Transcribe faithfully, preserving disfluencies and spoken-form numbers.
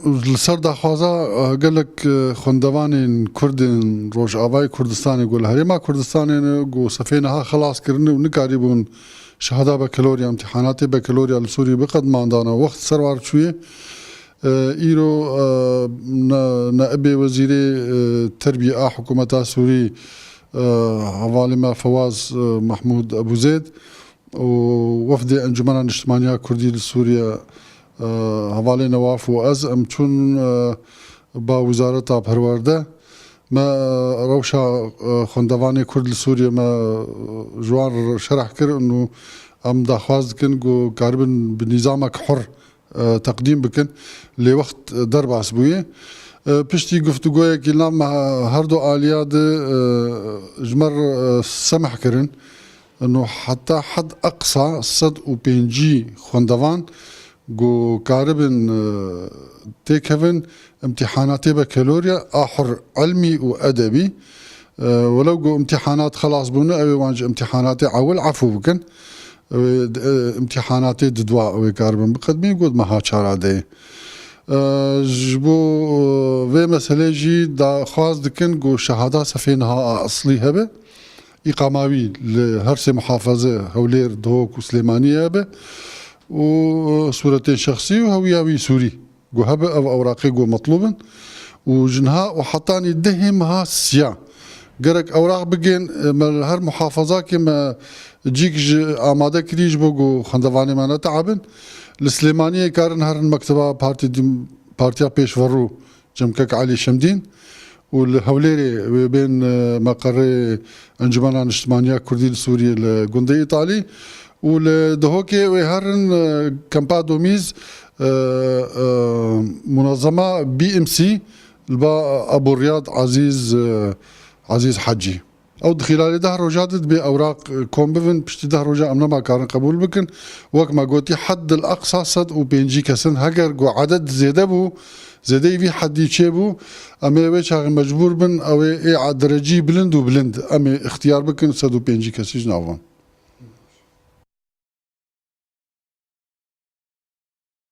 Li ser daxwaza, e, gelek, e, xwendevanên Kurd ên Rojavayê Kurdistanê ku li Herêma Kurdistanê ne, ku sefê niha xelas kirine û nikarîbûn şehada bekeloriya, imtîhanatê bekeloriya li Sûriyê biqedimandana, wext serwar çûye. E, îro, e, ne-, neibê wezîrê, e, terbiyê a hikûmeta Sûrî, e, hevalê me Fewaz, e, Mehmûd Ebûzêd û wefdê Encûmena Niştimaniya Kurdî li Sûriye, e, hevalê Newaf û ez, em çûn, e, ba Wizareta Perwerde. Me, e, rewşa, e, xwendevanê Kurd li Sûriye me, e, ji wan re şerh kir û em daxwaz dikin ku karibin bi nîzamek hur, e, teqdîm bikin. Lê wext, e, derbas bûye. E, piştî guftûgoyekî li nav me her du aliya de, e, ji me re, e, semeh kirin. Ino heta hed eqsa sed û pêncî xwendevan ku karibin, e, têkevin imtîhanatê bekeloriya a hur ilmî û edebî. E, welew ku imtîhanat xelas bûne, ew ê wan ji imtîhanatê ewil efû bikin. Ew ê, e, imtîhanatê didwa ew ê karibin biqedimîn, got meha çara de ye. E, ji bo, e, vê meselê jî daxwaz dikin ku şehada sefê niha a eslî hebe. Îqama wî li her sê muhafeze Hewlêr, Duhok û Silêmaniyê hebe û, e, sûretên şexsî û hewiya wî Sûrî ku hebe ev ewraqê ku metlûb in û ji niha û hetanî dehê meha siya gerek ewraq bigên, e, me li her muhafezakê me cîk ji amade kirî ji bo ku xwendevanê me neteabin. Li Silêmaniyê karin herin mekteba Partî Dîm-, Partiya Pêşverû Cemkek Elî Şemdîn û li Hewlêrê wê bên, e, meqerê Encûmena Niştimaniya Kurdî li Sûriyê li gundê Îtalî û li Duhokê wê herin, e, Kempa Domîz, e, e, munezema B M C li ba Ebû Riyad Ezîz, e, Ezîz Hecî. Ew di xîlalê deh roja de dibê ewraq, e, kom bibin, piştî deh roja em nema karin qebûl bikin. Wek me gotî, hed il eqsa sed û pêncî kes in. Heger ku eded zêde bû, zêdeyî vî hedî çêbû, em ê wê çaxê mecbûr bin, ew ê ê derecî bilind û bilind em ê ixtiyar bikin sed û pêncî kesî ji nav wan.